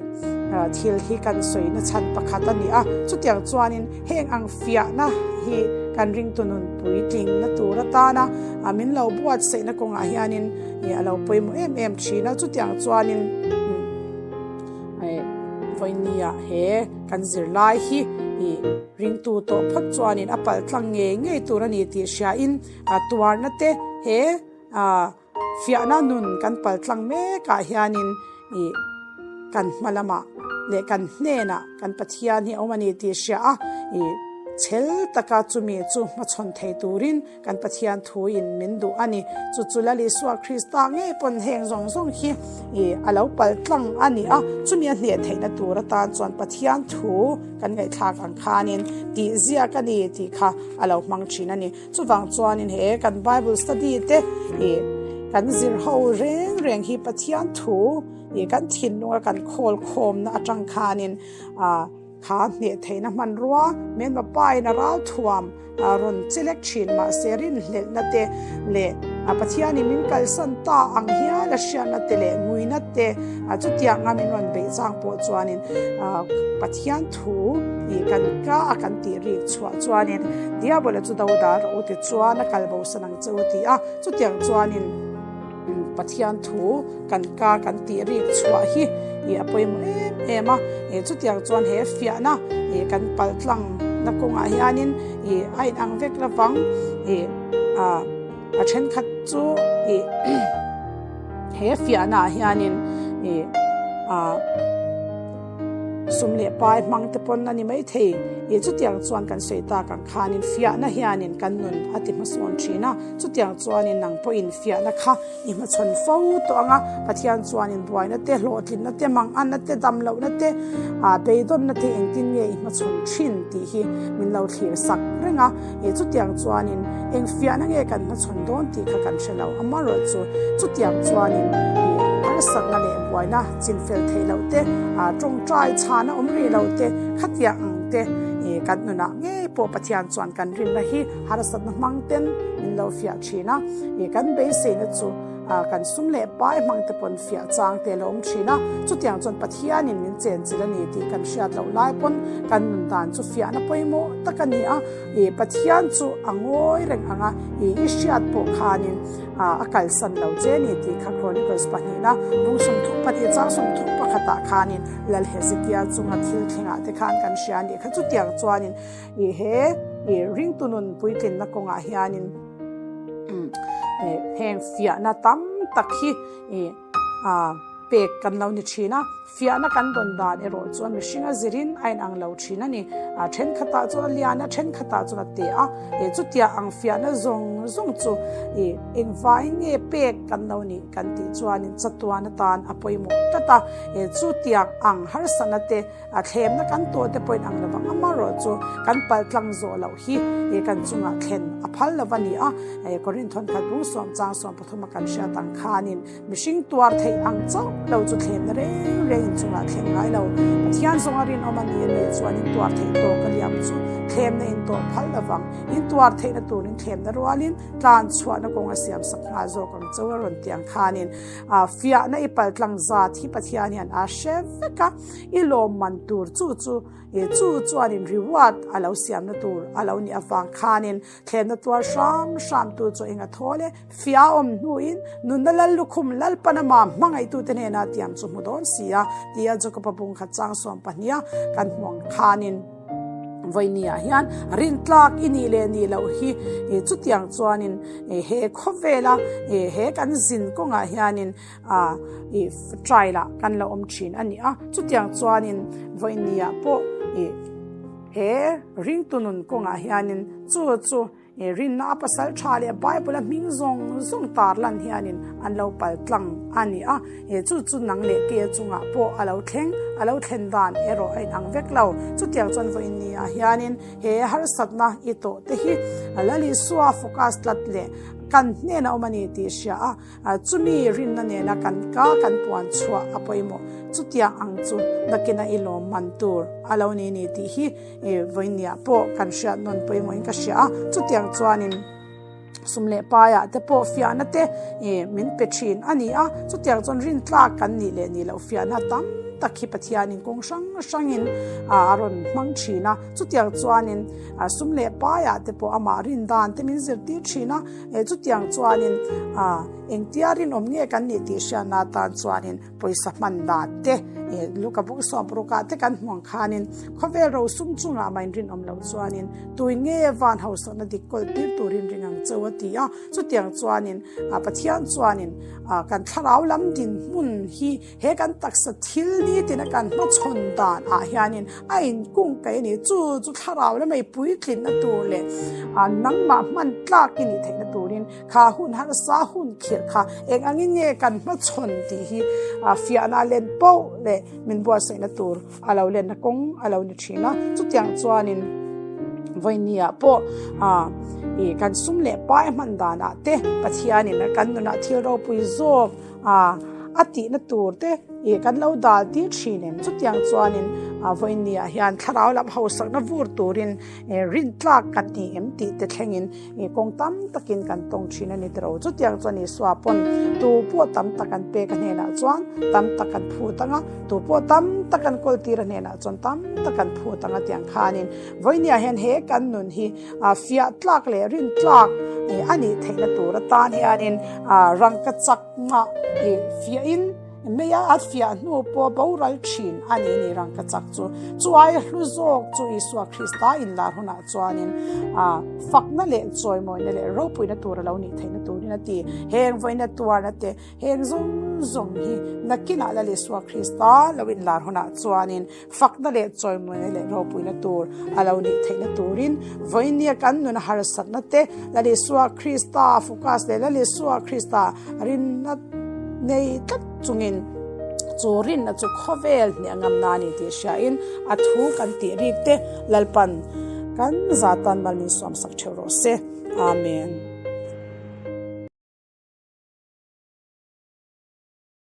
thil hi kan sawi na chhan pakhat a ni a chutiang chuanin heng ang fiahna hi kan ringtu nun puitling na tur atana min lo buatsaihna kawngah hianin Ih a lo pawimawh em em thin a, chutiang chuanin ih vawinia he kan zirlai hi ih ringtu tawh phawt chuanin a palh tlang ngei ngei tur a ni tih hriain a tuarna te he ah fiahna nun kan palh tlang mekah hianin ih kan hma lamah leh kan hnenah kan Pathian hi a awm a ni tih hria a ih chhel taka chumi chu hmachhawn thei turin Kan Pathian thuin min duh a ni. Chu chu Lal Isua Krista ngei pawn heng zawng zawng hi ih a lo pal tlang a ni a, chumi a hneh theihna tur atan chuan Pathian thu kan ngaihthlak ang khanin tih ziak a ni tih kha a lo hmang thin a ni. Chuvang chuanin he kan Bible study te ih kan zir ho reng reng hi Pathian thu ih kan thinlunga kan khawl khawmna atang khanin ah Kha hneh theihna hmanrua Myanmar pa in a ralthuam a rawn chelek thin mahse rinhlelhna te leh a Pathianin min kalsan ta ang hial a hriatna te leh nguina te chutianga min rawn beih chang pawh chuanin Pathian thu ih kan ka a kan tih rik chhuah chuanin Diabola chu do dal rawh u ti chuan a kal bosan ang che u ti a, chutiang chuanin Pathian thu kan ka kan tih rik chhuah hi ih a pawimawh em em a, ih chutiang chuan he fiahna ih kan pal tlang na kawngah hianin ih a inang vek lovang ih ah a thenkhat chu ih he fiahna ah hianin ih ah. Sum leh pai hmang te pawn a ni mai thei. Ih chutiang chuan kan sawi tak ang khanin fiahna hianin kan nun a ti hmasawn thin a. Chutiang chuanin nang pawhin fiahna kha i hmachhawn fo tawh ang a. Pathian chuanin buaina te, hlawhtlinna te, manganna te, damlohna te, beidawnna te engtin nge i hmachhawn thin tih hi min lo thlir sak reng a. Ih chutiang chuanin eng fiahna nge kan hmachhawn dawn tih kha kan hre lo. Amaherawhchu chutiang chuanin ih. Harsatna leh buaina chinfel theih loh te, tawngtai chhana awm rih lo te, khatiang ang te kan nunah ngei pawh Pathian chuan kan rinna hi harsatna hmang ten min lo fiah thin a. Kan beiseina chu kan sum leh pai hmang te pawn fiah chang te a lo awm thin a. Chutiang chuan Pathianin min chenchilh a ni tih kan hriat loh lai pawn kan nun dan chu fiahna pawimawh tak a ni a. Pathian chu a ngawi reng ang a, i hriat pawh khanin a kalsan lo che a ni tih kha Chronicles pahnihna bung 32 chang 31 ah khanin Lal Hezekia chunga thil thlengah te khan kan hria a nih kha. Chutiang chuanin i he i ringtu nun puitlinna kawngah hianin heng fiahna tam tak hi i pek kan lo ni thin a. Fiahna kan dawn dan erawh chuan mihring a zirin a inang lo thin a ni. A thenkhatah chuan a lian a, thenkhatah chuan a te a. E chutia ang fiahna zawng zawng chu i engvaiin nge pek kan lo nih kan tih chuanin chatuan atan a pawimawh tlat a. E chutiang ang harsatna te a thlemna kan tawh te pawhin ang lovang amaherawh chu kan paltlang zawh loh hi e kan chungah thlen a phal lo a ni a. E Korinth thawnkhat bung sawm chang sawm pathuma kan hriat ang khanin Mihring tuar theih ang chauh lo chu thlenna reng reng inchungah thleng ngai lo. Pathian zawnga rinawm a ni a nih chuan in tuar theih tawk a liam chu thlemna in tawh phal lovang. In tuar theihna turin thlemna rualin tlan chhuahna kawng a siam sak nghal zawk ang chauh a rawn ti ang khanin fiahna i paltlang zat hi Pathian hian a hre vek a, i lawmman tur chu chu chu chuanin reward a lo siamna tur a lo nih avang khanin thlemna tuar hram hram tu chu eng a thawl e. Fia awm hnuin nunna lal lukhum Lalpan ama hmangaihtute hnena tiam chu hmu dawn si a, tia Jakob-a bung khat chang 12 kan hmu ang khanin vawinia hian rintlak i nih leh nih loh hi chutiang chuanin he khawvela he kan zin kawngah hianin trial ah kan lo awm thin a ni a, chutiang chuanin vawinia pawh he ringtu nun kawngah hianin chu chu He rinna a pasal tha leh Bible a hming zawng zawng tar lan hianin an lo pal tlang a ni a, he chu chu nang leh ke chungah pawh a lo thleng, a lo thlen dan erawh a inang vek lo. Chutiang chuan vawiin ni ah hianin he harsatna i tawh te hi Lal Isua focus tlat leh kan hnenah awm a ni tih hria a, Chumi rinna nena kan ka kan puan chhuah a pawimawh. Chutiang ang chu nakina i lawm man tur a lo ni ni tih hi vawinia pawh kan hriat nawn pawimawhin ka hria a. Chutiang chuanin sum leh paiah te pawh fiahna te min pe thin a ni a. Chutiang chuan rintlak kan nih leh nih loh fiahna tam tak hi Pathianin kawng hrang hrangin a rawn hmang thin a. Chutiang chuanin sum leh paiah te pawh amah rin dan te min zirtir thin a. E chutiang chuanin ah engtia rinawm nge kan nih tih hriatna atan chuanin pawisa hman dan te e Luka buk sawmparuk ah te kan hmu ang khanin khawvel rosum chungah mah in rinawm loh chuanin tuin nge van hausakna dik kawl tir turin ring ang cheu a ti a. Chutiang chuanin ah Pathian chuanin ah kan thlarau lam dinhmun hi He kan taksa thil nitin a kan hmachhawn dan ah hianin a inkung kaih a ni. Chu chu thlarau lamei puitlinna tur leh nangmah hman tlak i nih theihna turin kha hun harsa hun khirh kha eng angin nge kan hmachhawn tih hi fiahna len poh leh min buatsaihna tur a lo lenna kawng a lo ni thin a. Chutiang chuanin vawinia pawh kan sum leh pai hman danah te Pathianin kan nunah thil ropui zawk A, a tihna tur te ih kan lo dal tir thin em? Chutiang chuanin vawiin ni ah hian thlarau lam hausakna vur turin rintlak kan ni em tih te thlengin kawng tam takin kan tawng thin a ni tiro. Chutiang chuan Isua pawn tu pawh tam tak an pek a hnenah chuan tam tak an phut ang a, tu pawh tam tak an kawl tir a hnenah chuan tam tak an phut ang a tiang khanin vawiin ni ah hian he kan nun hi fiah tlak leh rintlak a nih theihna tur atan hianin rangka chak ngah fiahin mei a fiah hnu pawh boral thin a ni ni rangka chak chu. Chu aia hlu zawk chu Isua Krista inlar hunah chuanin fakna leh chawimawina leh ropuina tur a lo nih theihna turin a ti. Heng vawiina tuarna te Heng zawng zawng hi nakinah Lal Isua Krista lo inlar hunah chuanin fakna leh chawimawina leh ropuina tur a lo nih theihna turin vawinia kan nuna harsatna te Lal Isua Krista focus leh Lal Isua Krista rinna nei tlat chungin chu rinna chu khawvel hniah ngamna a ni tih hriain a thu kan tih rik te Lalpan kan zatan mal min suamsak theuh rawh se. Amen.